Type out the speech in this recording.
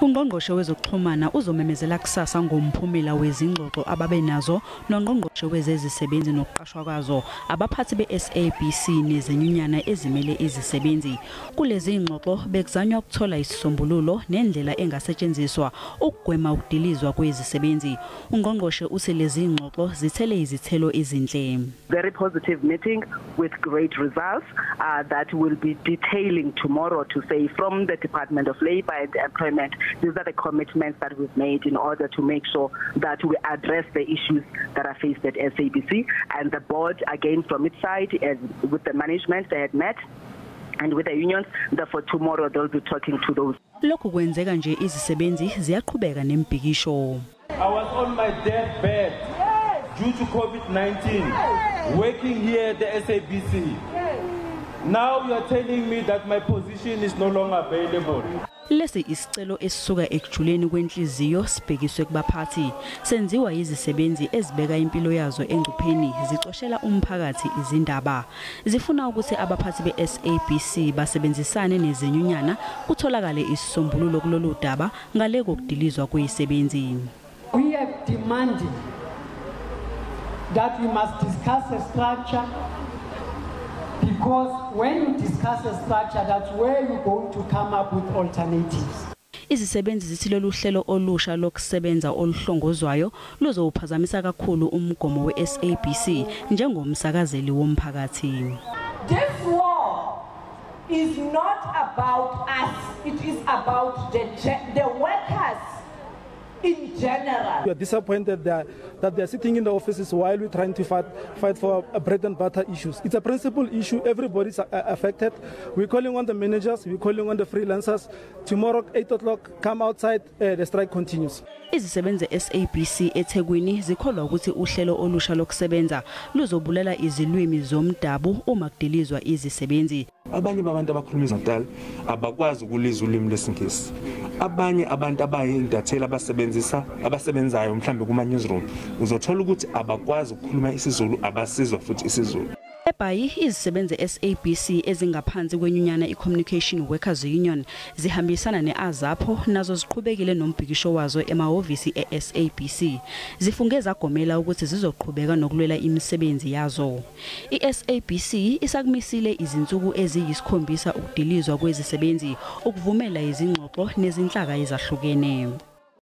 Ungqongqoshe wezokuxhumana uzomemezela kusasa ngomphumela wezingxoxo ababe nazo nongqongqoshe wezezisebenzi nokuqashwa kwazo, abaphathi be-SABC nezinyunyana ezimele izisebenzi. Kulezi ngxoxo bekuzanywa ukuthola isisombululo nendlela engasetshenziswa ukugwema ukudilizwa kwezisebenzi. Ungqongqoshe uthi lezi ngxoxo zithele izithelo ezinhle. Very positive meeting with great results that will be detailing tomorrow to say from the Department of Labour and Employment, these are the commitments that we've made in order to make sure that we address the issues that are faced at SABC. And the board, again, from its side, as with the management they had met, and with the unions, therefore tomorrow they'll be talking to those. Lokhu kwenzeka nje izisebenzi ziyaqhubeka nembhikisho. I was on my deathbed due to COVID-19, working here at the SABC. Now you are telling me that my position is no longer available. Lesi isicelo esisuka ekujuleni kwenhliziyo sibhekiswe kubaphathi, senziwa izisebenzi ezibeka impilo yazo engcupheni zicoshela umphakathi izindaba. Zifuna ukuthi abaphathi be-SABC basebenzisane nezinyunyana kutholakale isisombululo kulolu daba ngale kokudilizwa kwezisebenzi. We have demanded that we must discuss a structure, because when you discuss a structure, that's where you're going to come up with alternatives. Izisebenzi zithi lolu hlelo olusha lokusebenza oluhlongozwayo luzowuphazamisa kakhulu umgomo we-SABC njengomsakazeli womphakathi. This war is not about us, it is about the workers in general. We are disappointed that they are sitting in the offices while we're trying to fight for bread and butter issues. It's a principal issue. Everybody's affected. We're calling on the managers. We're calling on the freelancers. Tomorrow, 8 o'clock, come outside. The strike continues. Izisebenzi SABC eThekwini zikholwa ukuthi uhlelo olusha lokusebenza luzobulela izilwimi zomdabu uma kudilizwa izisebenzi. Abanye babantu abakhuluma iZulu abakwazi ukulizwa ulimi lwesiNgisi. Abanye abantu abayindathela abasebenzisa abasebenzayo mhlambe kuma newsroom uzothola ukuthi abakwazi ukukhuluma isiZulu, abasizwa futhi isiZulu. Ebhayi izisebenzi SABC ezingaphansi kwenyunyana iCommunication Workers Union zihambisana neAZAPO nazo ziqhubekile nombhikisho wazo emahhovisi eSABC. Zifunge zagomela ukuthi zizoqhubeka nokulwela imisebenzi yazo. iSABC isakumisile izinsuku eziyisikhombisa ukudilizwa kwezisebenzi ukuvumela izingxoxo nezinhlaka ezahlukene.